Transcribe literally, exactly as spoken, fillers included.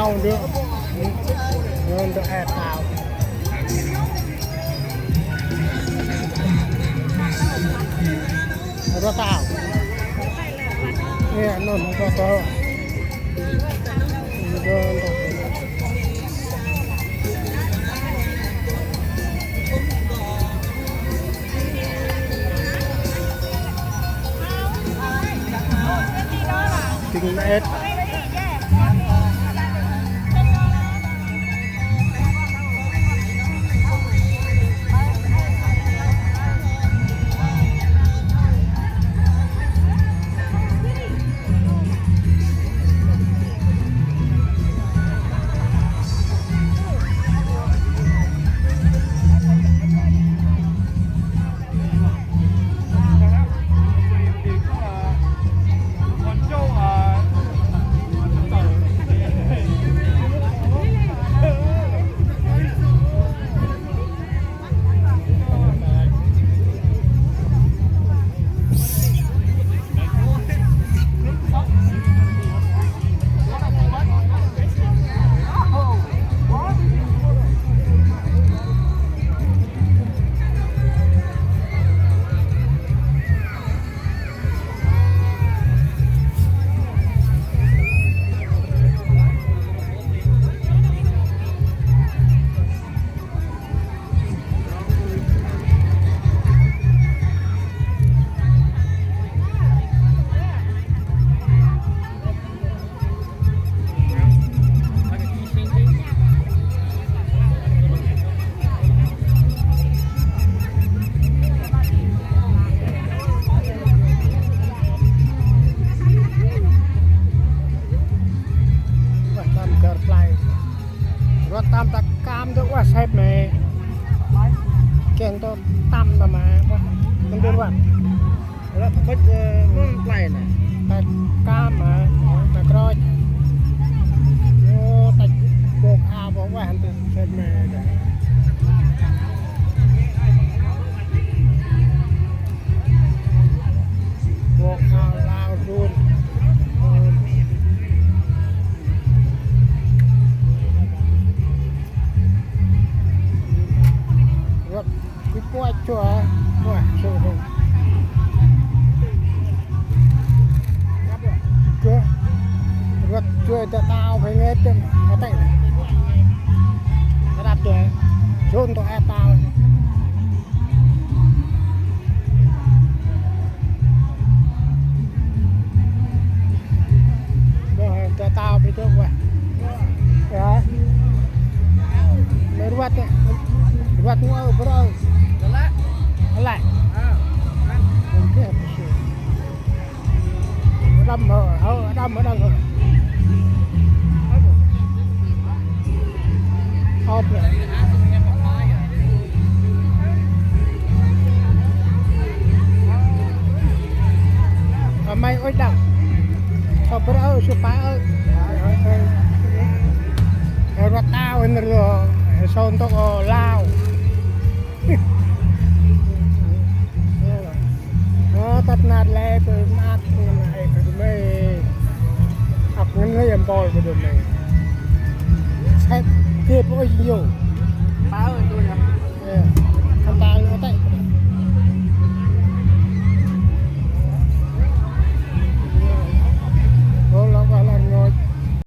Ndơ, ndơ e tao. Rŏt tao. Ê, nôn rŏt tao. Ndơ, ndơ. Kinh mét. Wah, tăm găr play. Rŏt tăm ta kam dơ wah sep me. Ken to tăm ta ma. Wah, mân dơ rŏt. Rŏt bêch, ơ, mân play nê. Ta kam ma, ta kroch. Ô, ta bôk ao bôk wah ta sep me. Bôk ao lao dun. Rŏt kŭch puăch chua, puăch chua. Chua. Rŏt chua ta tao phải nghe tên. Có tên. Nó đạp chua. Chun to e tao. Bơ, ta tao pi tŭk wah. Ya. Mê rvăt, rvăt ngô ơ, bơ ơ. Lĕ. Lĕ. Mungkin apa sih? Đăm hơ, hơ, đăm hơ, đăm hơ. Ôp nê. Ơ, may ôch đăm. Sŏ bơr ơ, sŏ pa ơ. Ơ, rvăt tao hên rơ, sŏ ntŭk ơ lao. Ơ, tât nat lĕ bơ măt ngăn ai kơ mê. Ăp ngăn lĕ em bol kơ mê. Sep kê bơ ơi yo. Ba ơi, tôi là